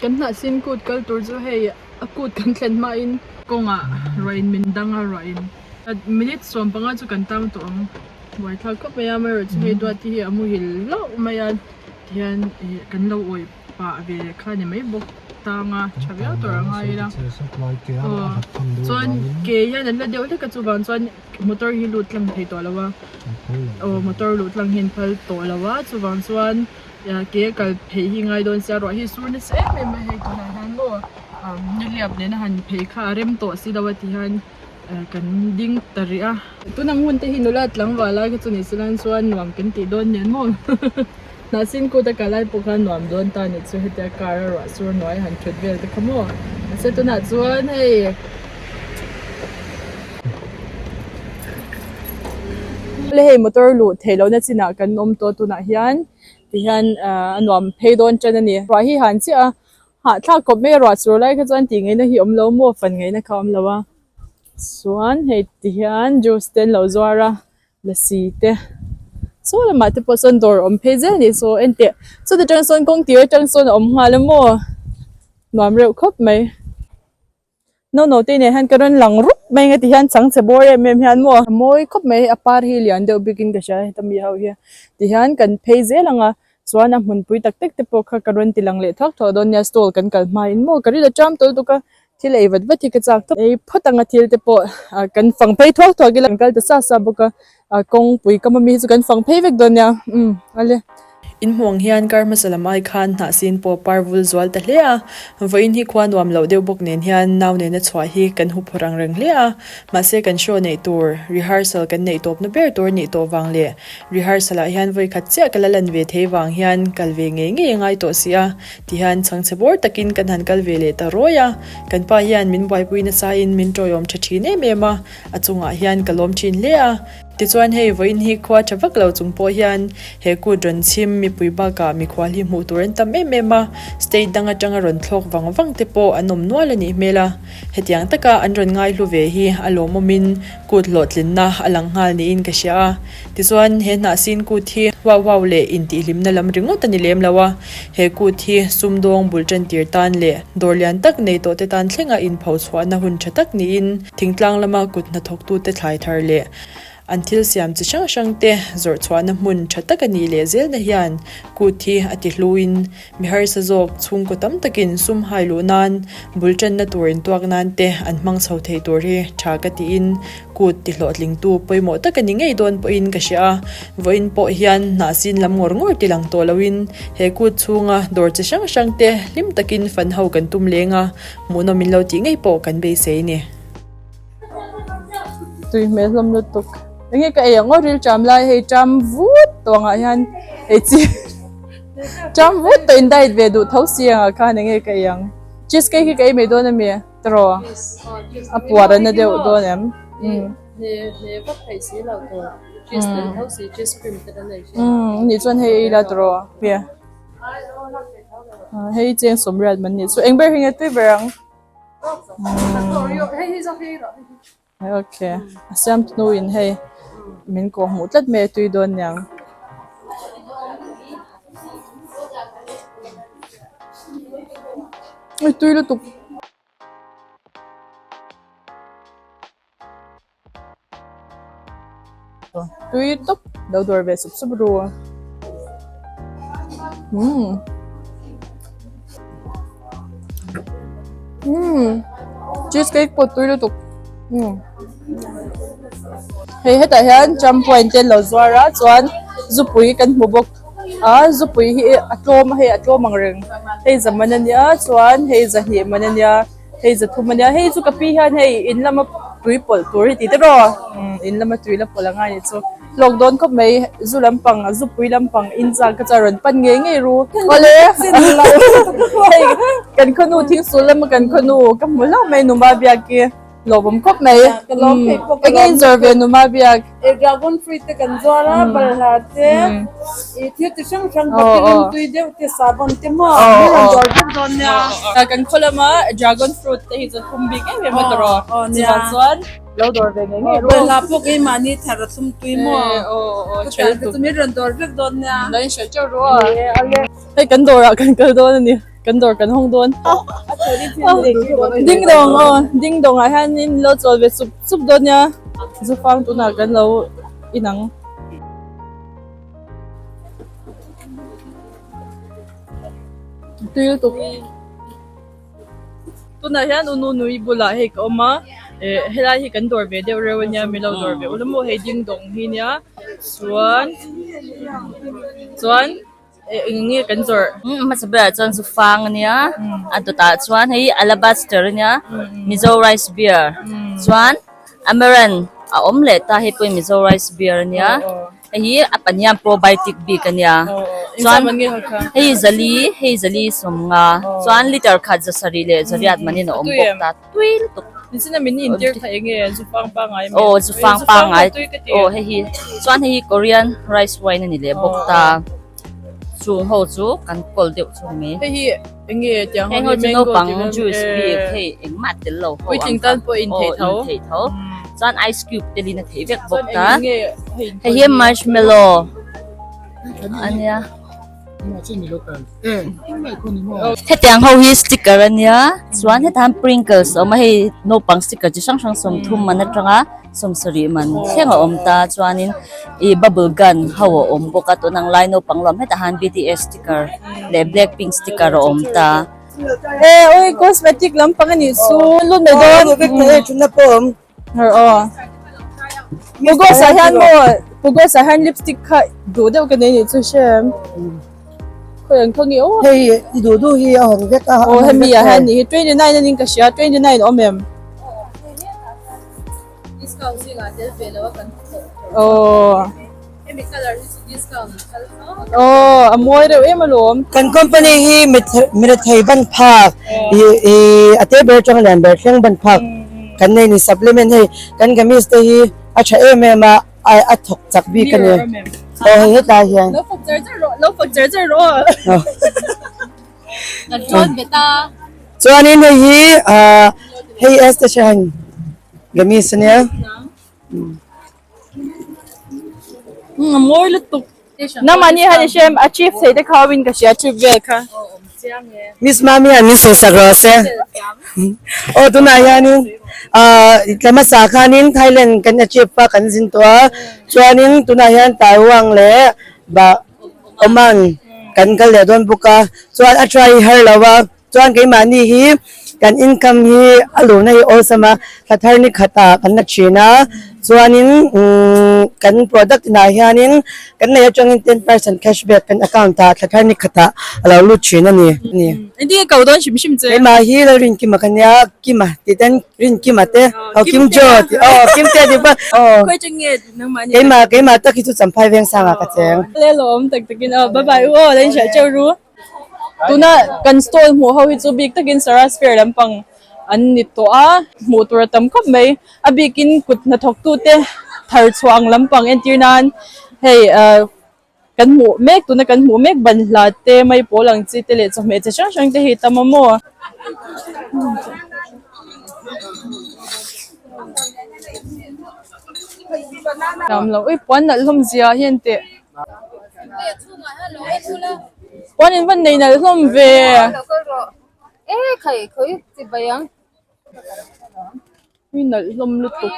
Kan hnahsin kut kal tur chu hei a kut kan thlen hmain kawngah ruahin min dang a ruahin minute 15 chu kan tang tawh ang buaithlak khawp mai a amaherawhchu hei duati hi a muhil hlauh mai a tihian ih kan lo awih pah ve kha ni mai bawk tang a tha viau tur a ngai ila aw chuan ke hian an la deuh hlek a chuvang chuan motor hi lut tlang thei tawh lo a aw motor luh tlang hi an phal tawh lo a chuvang chuan ke a kal phei hi ngai dawn sia ruah hi sur nasa em em a hei tunah hian maw nihliap nena han phei kha a rem tawh si lo a ti hian kan ding ta rih a tuna hmun te hi nula tlangval lai kha chu ni se lan chuan nuam kan tih dawn nen maw hnahsin kut a kal lai pawh khan nuam dawn ta ni chu hetia car a ruah sur hnuai han thut vel te kha maw mahse tunah chuan hei. Hei motor luh theih lohna chinah kan awm tawh tunah hian tihian ahh a nuam phei dawn tan a ni ruah hi han chiah a hahthlak khawp mai a ruah sur lai kha chuan tih ngaihna hi awm lo maw fan ngaihna kha a awm lo a chuan hei tihian juice te an lo zuar a lasi te saw lamah te pawh sawn dawr a awm phei zel a ni saw enteh chuta tang sawn kawng tir atang sawn a awm nghal a maw nuam reuh khawp mai. No no te nen hian ka rawn lang rup mai ang a ti hian changchhe bawr em em hian maw a mawi khawp mai a par hi lian deuh bik in ka hria heta mi ho hi ti hian kan phei zel ang a chuan a hmunpui tak tak te pawh kha ka rawn ti lang leh thuak thuak dawn nia stall kan kal hma in maw ka rilru ṭam tawlh tuk a thil ei vat vat hi ka chak tawp ei phawt ang a thil te pawh ah kan fang phei thuak thuak ila kan kal ta sa sa bawk a. A kawngpui kam ami hi chu kan fang phei vek dawn nia umm ale. In hmuh ang hian kar hmasa lam ai khan hnah sin pawh par vul zual ta hle a, vawiin hi khua nuam loh deuh bawk nen hian nau nena chhuah hi kan hu phawrh ang reng hle a, mahse kan show neih tur, rehearsal kan neih tawpna ber tur nih tawh vang leh rehearsal ah hian vawi khat chiah ka la lan ve thei vang hian kal ve ngei ngei a ngai tawh si a, tihian chhangchhe bawr takin kan han kal ve leh ta rawi a, kan pa hian min buaipui nasa in min tawiawm tha thin em em a. A chungah hian ka lawm thin hle a. Tichuan hei vawiin hi khua tha vak lo chung pawh hian he kut rawn chhim mipui bakah mikhual hi hmuh tur an tam em em a, state dang atanga rawn thlawk vang vang te pawh an awm nual a nih hmel a. Hetiang taka an rawn ngaihlu ve hi a lawmawmin kut hlawhtlinna a lang nghal niin ka hria a. Tichuan he hnahsin kut hi huau huau leh intihhlimna lam ringawt a ni lem lo a, he kut hi sumdawng bul tantir tan leh dawr lian tak nei tawh te tan thlenga inpho chhuahna hun tha tak niin Thingtlang lama kut hnathawktute thlai thar leh an thil siam chi hrang hrangte zawrh chhuahna hmun tha tak a nih leh zelna hian kut hi a ti hluin mi harsa zawk chhungkaw tam takin sum hai luh nan bul tanna tur intuak nan te an hmang chho thei tur hi tha ka tiin kut ti hlawhtlingtu pawimawh tak a ni ngei dawn pawhin ka hria a. Vawiin pawh hian hnahsin lam ngawr ngawr ti lang tawh loin he kut chhunga dawr chi hrang hrangte hlim takin fan ho kan tum leng a. Hmuhnawm min lo tih ngei pawh kan beisei ni. Tui hmel hlawm lutuk. Enge ka ei ang aw ril ṭam lai hei ṭam vut tawh angah hian ei chi ṭam vut tawh in diet ve duh tho si angah khan enge ka ei ang. Cheese cake hi ka ei mai dawn ami tiraw a puar a na deuh dawn em. Nih chuan hei ei la tiraw. Hei cheng sawmriat man nih chu eng ber hi nge tui ber ang okay a siam hnu in hei min kawh hmuh tlat mai a tui dawn niang. Tui lutuk. Tui tawp lo dawr ve sup sup ru umm umm cheese cake pawh tui lutuk umm hei hetah hian champuain te an lo zuar a chuan zupui kan hmu bawk a zupui hi a tlawm a hei a tlawm ang reng hei za man a nia chuan hei zahnih man a nia. Hei zathum ania hei chu ka pi hian hei in lama tui pawlh tur hi tih te rawh umm in lama tui la pawlh angai nih chu hlawk dawn khawp mai zu lampang zupui lampang in chak ka chuan rawn pan ngei ngei ru awle hei kan khawnu thingsul lama kan khawnu ka hmu hlauh mai numa biak hi. Lawmawm khawp mai. Ka lawm thei pawh ka Enge in zawr ve numa biak? E dragon fruit te kan zuar a, balhla te, i thil chi hrang hrang bathing tui deuh te, sabon te maw min rawn dawr vek dawn nia. Kan khaw lama dragon fruit te hi chu thum bik em em a tawrh aw. Chuvang chuan lo dawr ve ngei ngei ru. Balhla pawh keimahni thar a thlum tui maw. Chutiang te chu min rawn dawr vek dawn nia. Lo in hrilh teuh ru aw. Hei kan dawrah kan kal dawn a ni. Kan dawr kan hawng dawn. Ding dawng aw ding dawng ah hianin lo chawl ve sup sup dawn nia zufang tunah kan lo inang. Tui lutuk. Tunah hian u Nunui bulah hei ka awm a eh helai hi kan dawr ve deuh reuh ania milo dawr ve ula maw hei ding dawng hi nia chuan chuan eh eng nge kan zawrh. Hmasa berah chuan zu fang ania a dawtah chuan hei alabaster ania Mizo rice beer chuan amaran a awm leh ta hei pawhin Mizo rice beer ania. Hei hi a pahnih a probiotic bik a nia chuan hei zali hei zali sawmnga chuan liter khat za sarih leh zariat manin a awm bawk ta tui lutuk aw zu fang pangngai aw hei hi chuan hei hi korean rice wine a ni leh bawk ta chung ho chu kan kawl deuh chu ni heng ho chu naupang juice bik hei engmah tel lo ho ang kha aw in theih tho chuan ice cube telin a theih vek bawk ta hei hi marshmallow ania hetiang ho hi sticker ania chuan hetah hian pringles a awm a hei naupang sticker chi hrang hrang sawmthum man atanga sawmsarih man thleng a awm ta chuanin ih bubble gun ho a awm bawk a tun ang lai naupang lawm hetah hian B T S sticker leh black pink sticker a awm ta. E oi cosmetic lampang a nih chu lut mai dawn aw pugos ah hian maw pugos ah hian lipstick kha duh deuh ka nei nih chu hre em khawi ang khaw nge aw hei i duh duh hi a hawn vek a aw hemi ah hian nih hi 29 anin ka hria 29 awm em. Aw a mawi reuh em alawm. Kan company hi mirethei ban phak ih a te ber atanga lian ber thleng ban phak kan nei ni supplement hei kan kamis te hi a tha em em a a thawk chak bik a ni aw hei hetlai hian. Lo fak char char rawh lo fak char char rawh. Chuanin hei hi ah hei esther Gamis ania. A mawi lutuk. Nangmahni hian i hre a chief thei te kha awin ka hria trip vel kha. Miss Mami hian min sawisak rawh se. Aw tunah hianin ah tlamasa khanin Thailand kan achieve a kan zin tawh a chuanin tunah hian Taiwan leh bah Oman kan kal leh dawn bawk a chuan a try har lo a. Chuan keimahni hi kan income hi a luhna hi awlsam a, thla thar ni khatah kan la thin a, chuanin kan product inah hianin kan nei atangin 10% cashback kan account ah thla thar ni khatah a lo lut thin a ni. Engtin nge ko dawn hrim hrim che? Keimah hi Lalrinkima ka nia, Kima tih ten Rinkima te, aw Kim Jo tih aw Kimte tih pawh aw. Khawi atang nge nangmahni? Keimah keimah tak hi chu Champhai Vengsangah ka cheng. Lelawm tak takin aw bye bye u aw la inhriat teuh ru. Tuna kan stall hmuh ho hi chu bik takin Saras fair lampang an ni tawh a, hmuh tur a tam khawp mai. A bikin kut hnathawk tute thar chhuah ang lampang entir nan hei ah kan hmuh mek tuna kan hmuh mek banhla te mai pawl ang chi te leh chawhmeh chi hrang hrang te hi tam a maw. Puan nalh hlawm zia hian teh. Puan in van nei nalh hlawm ve. Ui nalh hlawm lutuk.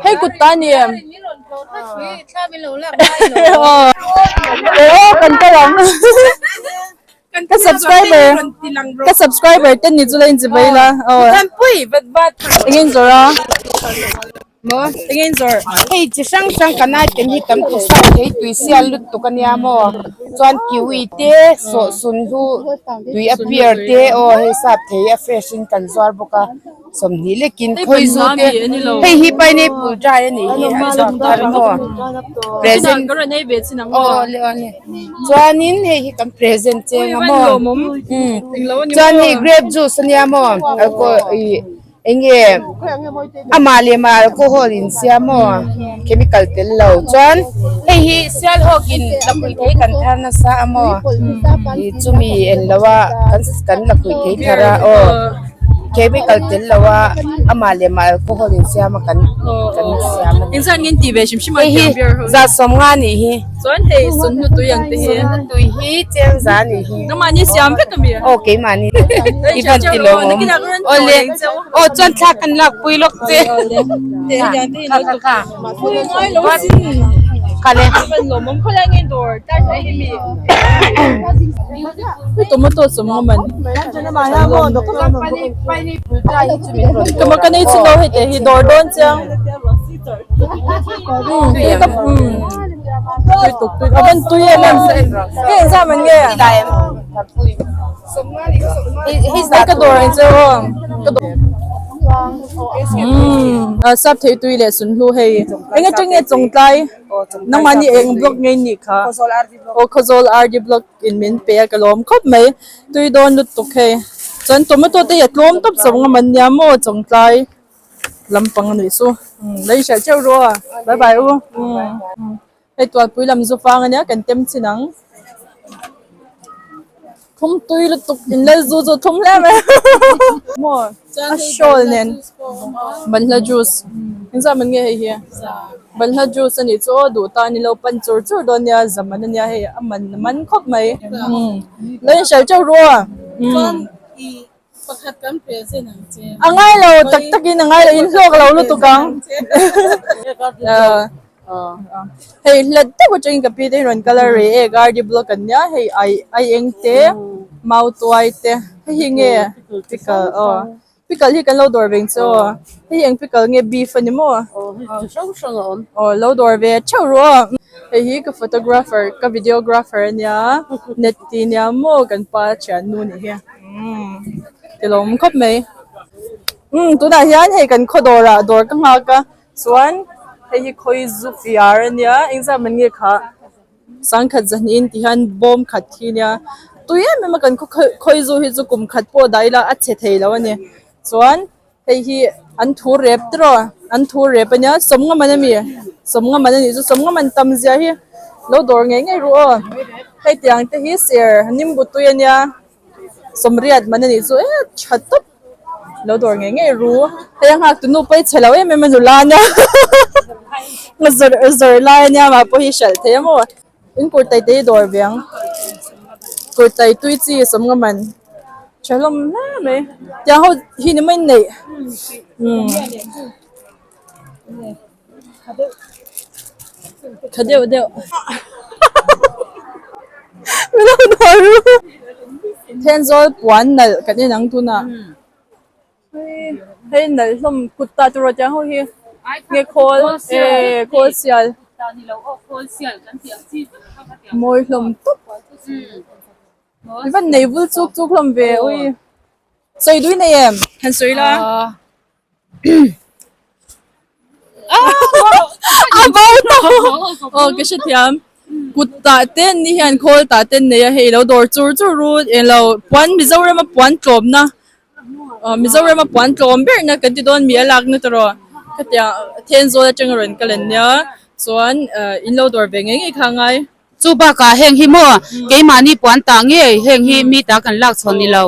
Hei kut ta ni em? Aw kan kal ang. Ka subscriber ka subscriber te ni chu la in chi bai la. Engin zawrh a? Maw? Enge in zawrh? Hei chi hrang hrang kan item hi tam ti sa thei tui sial lutuk ania maw? Chuan kiwi te sawhsun hu tui a pear te aw hei sap thei a fresh in kan zuar bawk a sawmhnih lekin khawi zu te hei hi pineapple dry a nih hi a chhuak thar maw? Present aw le aw le chuanin hei hi kan present cheng a maw? Chuan hei grape juice ania maw? Alcohol ih. Enge amah leh mah alcohol in siam aw chemical tel lo chuan hei hi sialhawk in lakhuih thei kan thar nasa a maw ih chumi en lo a kan lakhuih thei thar a aw. Chemical tel lo a amah leh mah alcohol in siam a kan kan siam a ni. Engzat nge in tih ve hrim hrim a Hei hi tiang beer ho hi? za sawmnga nih hi. Chuan hei sunhlu tui ang te hi. Sunhlu tui hi chengza nih hi. Nangmahni siam vek a mi? Aw keimahni i van ti lo awm. Awle aw chuan thla kan lak pui lawk che. Kha kha kha. Kha le. Tomato sawm man. Ka nei chu lo hei te hi dawr dawn chiang. Tui tuk tui a van tui em em hei engzah man nge hei ka dawr ang che aw ka dawr umm sap thei tui leh sunhlu hei eng atang nge chawngtlai nangmahni eng block nge in nih kha aw khawzawl RD block in min pe a ka lawm khawp mai tui dawn lutuk hei chuan tomato te hi a tlawm tawp chawng a man nia maw chawngtlai. Lampang a nih chu lei hreh teuh rawh a bye bye u hei tualpui lam zu fang ania kan tem chin ang thum tui lutuk in lal zu chu thum hle mai maw a shawl nen banhla juice engzah man nge hei hi banhla juice a nih chu aw duh tan ilo pan chur chur dawn nia zaman ania hei a man a man khawp mai lei hreh teuh rawh a. Pakhat kan present ang che. A ngai lo tak tak in a ngai lo in hlawk lo lutuk ang. Hei hlat deuh atangin ka pi te hi rawn kal a rei e gardi block an nia hei ai ai eng te mau tuai te hei hi nge pickle aw pickle hi kan lo dawr veng chu aw hei hi eng pickle nge beef a ni maw aw lo dawr ve theuh ru aw hei hi ka photographer ka videographer a nia net ti nia maw kan pa thiannu nih hi. Umm tilawm khawp mai umm tunah hian hei kan khaw dawrah dawr ka nghak a chuan hei hi khawi zu fiar a nia engzah man nge kha sangkhat zahnih in ti hian bawm khat hi nia tui em em a kan khaw khawi zu hi chu kum khat pawh dah ila a chhe thei lo a ni chuan hei hi an thu rep tiraw an thu rep a nia sawmnga man a mi sawmnga man a nih chu sawmnga man tam zia hi lo dawr ngei ngei ru aw hei tiang te hi ser nimbu tui a nia. Sawmriat man a nih chu e tha tawp lo dawr ngei ngei ru hei a nghak tu nu pawh hi chhe lo em em a nula ania zawrh zawrh lai ania mah pawh hi hralh thei a maw in kurtai te hi dawr ve ang kurtai tui chi sawmnga man tha hlawm hle mai tiang ho hi ni mai neih umm tha deuh deuh min lo dawr ru Thenzawl puan nalh kan en ang tunah hei nalh hlawm kut ta tiraw tiang ho hi nge khawl eh khawl sial mawi hlawm tawp i van nei vul chuk chuk hlawm ve ui sawi dui nei em han sawi la. A bo tawh aw ka hrethiam kut tah te an ni hian khawl tah te an nei a hei lo dawr chur chur ru englo puan Mizoram a puan tlawmna aw Mizoram a puan tlawm ber na kan ti dawn mi a lak na tawh khatiang Thenzawl atanga rawn kal an nia chuan in lo dawr ve ngei ngei kha a ngai. Chu bakah heng hi maw keimahni puan tah ngei heng hi mi ta kan lak chhawn ni lo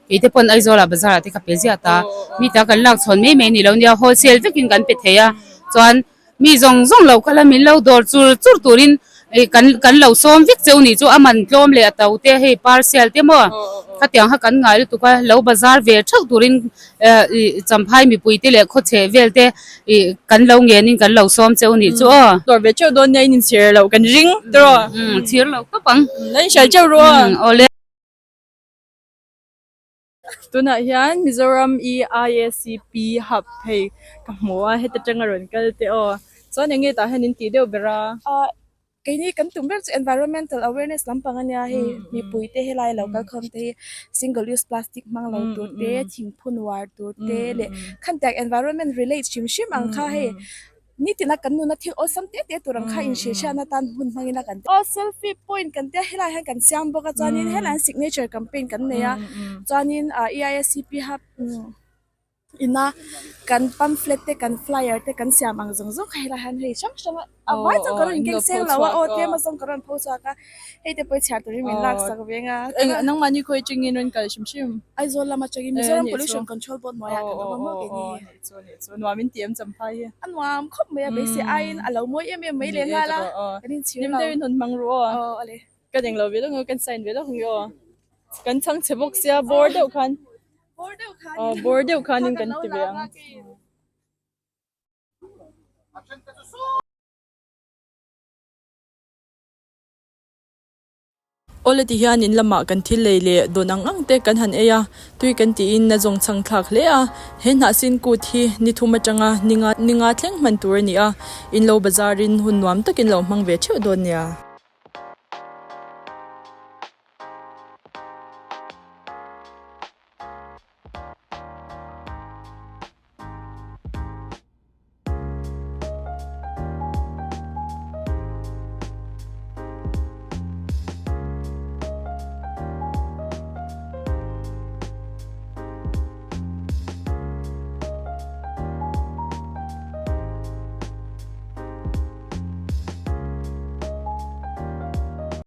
kei te pawn Aizawl ah bazar ah te ka pe ziah ta mi ta kan lak chhawn mai mai ni lo nia wholesale vekin kan pe thei a chuan mi zawng zawng lo kal a min lo dawr chur chur turin ih kan kan lo sawm vek cheu nih chu a man tlawm leh a to te hei parcel te maw khatiang kha kan ngai lutuk a lo bazar ve theuh turin eh ih champhai mipui te leh khawchheh vel te Ih kan lo ngen in kan lo sawm cheu nih chu aw. Dawr ve cheu dawn nia in inchhir loh kan ring tiraw. Umm chhir lo khawp ang. La inhrial cheu ru aw. Umm awle. Tunah hian Mizoram EIACP hub hei ka hmu a heta tanga rawn kal te aw. Chuan eng nge tah hian in tih deuh ber a? Keini kan tum ber chu environmental awareness lampang a nia hei mipui te helai lo kal khawm te hi single use plastic hmang lo tur te thingphun uar tur te leh khantiang environment relate hrim hrim ang kha hei nitin a kan nuna thil awlsam te te tur ang kha inhrilhhriatna tan hun hmangin a kan aw selfie point kan tia helai hian kan siam bawk a chuanin helai hian signature campaign kan nei a chuanin ah E I S C P hub. Ina kan pamphlet te kan flyer te kan siam ang zawng zawng kha helai hian hei hrang hrang a a vai chuan ka rawn inkeng seng lo a aw tlem azawng ka rawn pho chhuak a hei te pawh chhiar turin min lak sak veng a Nangmahni khawi atangin rawn kal hrim hrim? Aizawl lam atangin Mizoram Pollution Control Board hnuaiah kan awm a maw keini hi. Nuam in ti em champhai hi? A nuam khawp mai a beisei aiin a lo mawi em em mai leh nghal a kan inchhir lo. Nim deuhin hawn hmang ru aw. Aw ale. Ka deng lo ve lawk ang kan sign ve lawk ang aw. Kan chhang chhe bawk sia bawr deuh khan. Aw bawr deuh khanin kan ti ve ang. Awle ti hian in lamah kan thil lei leh dawn ang ang te kan han ei a, tui kan tiin na zawng chhang thlak hle a. He hnah sin kut hi ni thum atanga ni nga ni nga thleng hman tur a ni a, in lo bazar in hun nuam takin lo hmang ve theuh dawn nia.